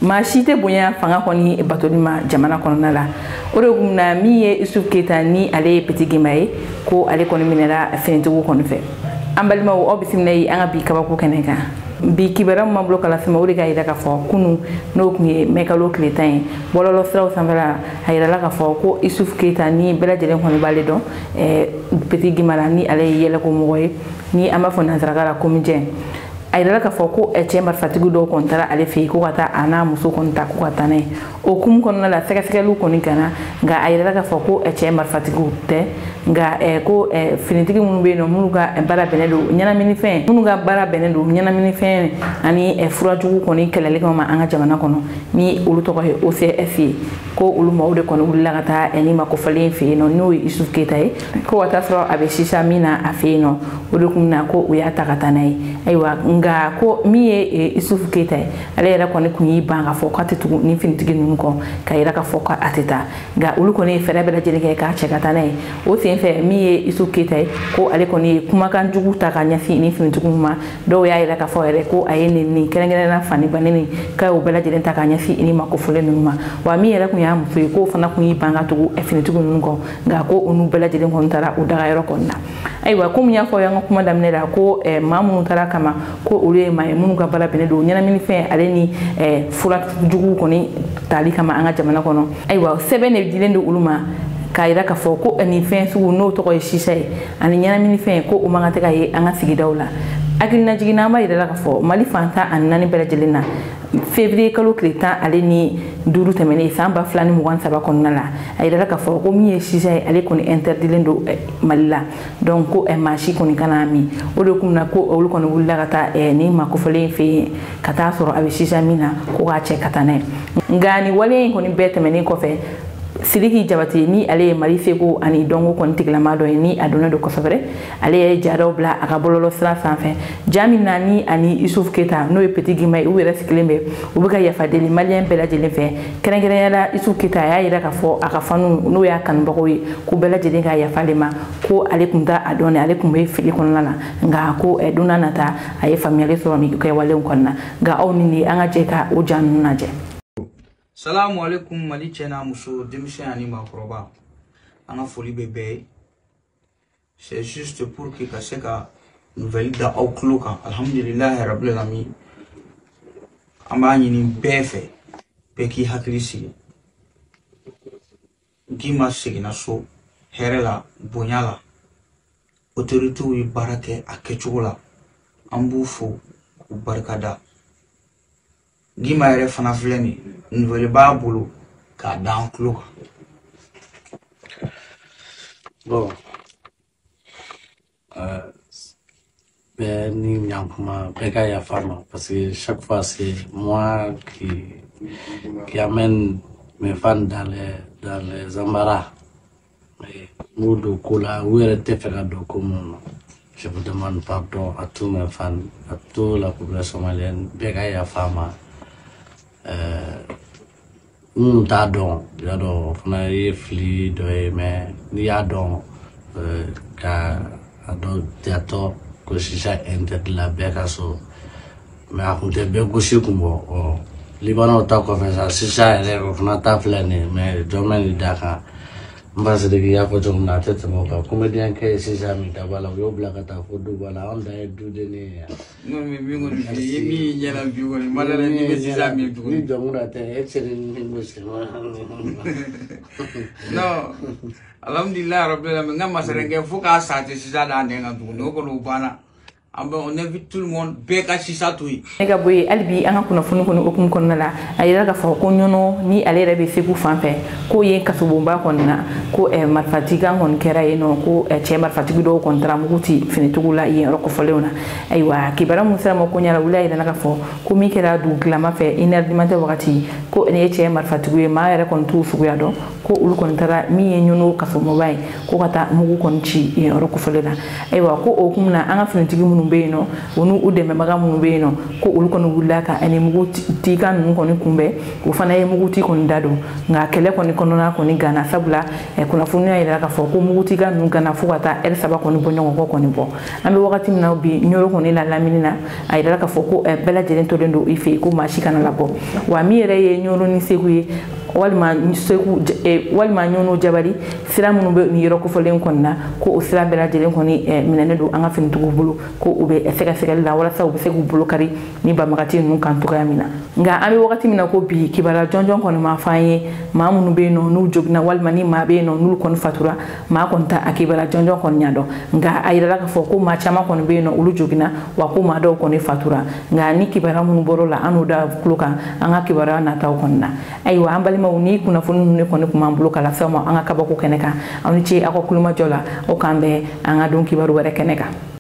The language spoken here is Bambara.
Maa si tɛ bonya fanga kɔni batoli ma jamana kɔnɔna la. O de kun na min ye Isuf Keyita, ni ale ye Petit Guimba ye, ko ale kɔni minɛra finitigiw kɔni fɛ. An balimaw, aw bisimila ye an ka bi kabako kɛnɛ kan. Bi kibaruya min b'an bolo k'a lase ma, o de k'a yira k'a fɔ kunu, n'o tun ye mɛkalo tile 10 ye, bɔlɔlɔ siraw sanfɛla, a yirala k'a fɔ ko Isuf Keyita, ni bɛɛ lajɛlen kɔni b'ale dɔn Petit Guimba la, ni ale ye yɛlɛko mɔgɔ ye, ni an b'a fɔ nansaraka la comédien, a yirala k'a fɔ ko cɛ marifatigi dɔw kɔni taara ale fɛ yen ko ka taa a n'a muso kɔni ta ko ka taa n'a ye. O hukumu kɔnɔna la, sɛgɛsɛgɛliw kɔni gana, nka a yirala k'a fɔ ko cɛ marifatigiw tɛ, nka ko finitigi minnu bɛ yen nɔ, minnu ka baara bɛnnen don ɲɛnaminifɛn, minnu ka baara bɛnnen don ɲɛnaminifɛn ani furajugu kɔni kɛlɛli kama an ka jamana kɔnɔ, ni olu tɔgɔ ye OCS ye, ko olu maaw de kɔni wulila ka taa ni makofalen fɛ yen nɔ, n'o ye Isuf Keyita ye, ko ka taa sɔrɔ a bɛ sisa min na a fɛ yen nɔ. O de kun na ko u y'a ta ka taa n'a ye. Ayiwa, nka ko min ye Isuf Keyita ye, ale yɛrɛ kɔni kun y'i ban k'a fɔ k'a tɛ tugu ni finitigi ninnu kɔ, k'a yira k'a fɔ k'a tɛ taa, nka olu kɔni ye fɛɛrɛ bɛɛ lajɛlen kɛ k'a cɛ ka taa n'a ye. O senfɛ, min ye Isuf Keyita ye, ko ale kɔni ye kumakan jugu ta ka ɲɛsin ni finitigiw ma. Dɔw y'a yira k'a fɔ yɛrɛ ko a ye nin kɛrɛnkɛrɛnnenya fani banni k'a y'o bɛɛ lajɛlen ta ka ɲɛsin ni makofɔlen ninnu ma. Wa min yɛrɛ kun y'a muso ye, k'o fana kun y'i ban ka tugu finitigiw ninnu kɔ, nka ko olu bɛɛ lajɛlen kɔni taara u dagayɔrɔ kɔni na. Ayiwa, komi n y'a fɔ an ka kuma daminɛ la, ko maa minnu taara kama, ko olu ye maa ye minnu ka baara bɛnnen don ɲɛnaminifɛn ale ni fura juguw kɔni tali kama an ka jamana kɔnɔ. Ayiwa, sɛbɛn de dilen don olu ma k'a yira k'a fɔ ko nin fɛn sugu, n'o tɔgɔ ye sisa ye ani ɲɛnaminifɛn, ko o man kan tɛ ka ye an ka sigidaw la. Hakilinajigin na, an b'a yira la k'a fɔ Mali fan 14 bɛɛ lajɛlen na, février kalo tile 15 tɛmɛnen san 2023 kɔnɔna la, a yirala k'a fɔ ko min ye sisa ye, ale kɔni interdilen don Mali la. Donc ko maa si kɔni kana min. O de kun na ko olu kɔni wulila ka taa ni maa kofɔlen fɛ yen ka taa sɔrɔ a bɛ sisa min na, ko k'a cɛ ka taa n'a ye. Nka nin wale in kɔni bɛɛ tɛmɛnen kɔfɛ, Sidiki Jabate, ni ale ye Mali seko ani dɔnko kɔni tigilama dɔ ye, ni a donnen don kosɛbɛ, ale ye ja dɔw bila a ka bɔlɔlɔ sira sanfɛ, ja min na ni ani Isuf Keyita, n'o ye Petit Guimba ye, u yɛrɛ sigilen bɛ, u bɛ ka yafa deli maliyɛn bɛɛ lajɛlen fɛ. Kɛrɛnkɛrɛnnenya la, Isuf Keyita a y'a yira k'a fɔ a ka fanu, n'o y'a kanubagaw ye, ko bɛɛ lajɛlen ka yafa ale ma, ko ale kun t'a dɔn, ale kun bɛ fili kɔnɔna la, nka ko don n'a nata a ye faamuyali sɔrɔ nin kɛwalew kɔnɔna na. Nka aw ni an ka jɛ ka o ja ninnu lajɛ. Salamu alaikum, Mali cɛ n'a muso, denmisɛn ani maakɔrɔba, an ka foli bɛ bɛɛ ye. C'est juste pour que ka se ka nouvelle da aw tulo kan. Alhamdulilahi rabbil alamin, an b'a ɲini bɛɛ fɛ, bɛɛ k'i hakili sigi. Guimba seginna so hɛrɛ la, bonya la. Autorités ye baara kɛ a kɛcogo la, an b'u fo k'u barikada. Guimba yɛrɛ fana filɛ nin ye, nouvelle b'a bolo k'a da an tulo kan. Bon, bɛɛ ni ɲankuma, bɛɛ ka yafa ma, parce que chaque fois c'est moi qui amène mes fans dans les embarras. N b'u don ko la, u yɛrɛ tɛ fɛ ka don ko minnu na. Je vous demande pardon à tous mes fans, à toute la population malienne, bɛɛ ka yafa ma. Minnu t'a dɔn, i y'a dɔn, o fana ye fili dɔ ye, mais n'i y'a dɔn ka a dɔn jatɔ ko sisa interdit la bɛɛ ka so, mais a kun tɛ bɛɛ gosi kun bɔ. Ɔ Libanɛw ta kɔfɛ sa, sisa yɛrɛ o fana ta filɛ nin ye, mais jɔn bɛ nin da kan? N ba Sidiki y'a fɔ cogo min na, a tɛ tɛmɛ o kan. Comédien kɛ ye sisa min ka bɔ a la, u y'o bila ka taa fo duba la. Anw dan ye duden ye yan. N kɔni bɛ min kɔni f'i ye, i ye min y'i ɲɛ la bi kɔni, ma da la n'i bɛ sisa min tuguni. Ni jɔnkunda tɛ, e tɛ se ni min gosi. Non, alhamdulilayi rabbil alamin, n ka masakɛ fo k'a sa, a tɛ sisa da a nɛn kan tuguni, o kɔni o banna. An bɛ, on invite tout le monde, bɛɛ ka sisa to yen. Ne ka bɔ yen, hali bi an ka kunnafoni kɔni hukumu kɔnɔna la, a yira k'a fɔ ko Ɲɔnɔ, ni ale yɛrɛ bɛ Segu fan fɛ, ko yen kasobonba kɔni na, ko marifatigikan kɔni kɛra yen nɔ, ko cɛ marifatigi dɔw kɔni taara mugu ci finitigiw la yen yɔrɔ kofɔlenw na. Ayiwa, kibaruya mun sera ma ko ɲɛna wuli, a yirana k'a fɔ ko min kɛra dugutilama fɛ, 1h du matin wagati, ko nin ye cɛ marifatigiw ye, maa yɛrɛ kɔni t'u suguya dɔn, ko olu kɔni taara min ye Ɲɔnɔ kasobonba ye, ko ka taa mugu kɔni ci yen yɔrɔ kofɔlen na. Ayiwa, ko o hukumu na, an ka finitigi minnu minnu bɛ yen nɔ o n'u dɛmɛbaga minnu bɛ yen nɔ ko olu kɔni wulila ka ani mugutikan ninnu kɔni kunbɛn, o fana ye muguti kɔni da don. Nka kɛlɛ kɔni kɔnɔna kɔni ganna, sabula kunnafoniya yira k'a fɔ ko mugutikan ninnu ganna fo ka taa ɛri 3 kɔni bɔ ɲɔgɔn kɔ kɔni bɔ. An bɛ wagati min na bi Ɲɔrɔ kɔni la lamini na, a yirala k'a fɔ ko bɛɛ lajɛlen tolen don i fɛ yen ko maa si kana labɔ. Wa min yɛrɛ ye Ɲɔrɔ ni Segu ye walima Segu walima Ɲɔnɔ Jabali sira minnu bɛ nin yɔrɔ kofɔlen kɔni na, ko o sira bɛɛ lajɛlen kɔni minɛnen don an ka finitigiw bolo, ko u bɛ sɛgɛsɛgɛli la walasa u bɛ se k'u bolo kari ni banbagati ninnu kan cogoya min na. Nka an bɛ wagati min na ko bi, kibaruya jɔnjɔn kɔni ma fɔ an ye maa minnu bɛ yen nɔ n'u joginna walima ni maa bɛ yen nɔ n'olu kɔni fatura, maa kɔni ta a kibaruya jɔnjɔn kɔni ɲɛ dɔn. Nka a yirala k'a fɔ ko maa caman kɔni bɛ yen nɔ olu joginna, wa ko maa dɔw kɔni fatura. Nka ni kibaruya minnu bɔr'o la, an n'o da tulo kan an ka kibaruya nataw kɔni na. Ayiwa an balimaw, ni kunnafoni ninnu kɔni tun b'an bolo ka lase aw ma an ka kabako kɛnɛ kan. Aw ni ce aw ka kulomajɔ la, aw k'an bɛn an ka don kibaru wɛrɛ kɛnɛ kan.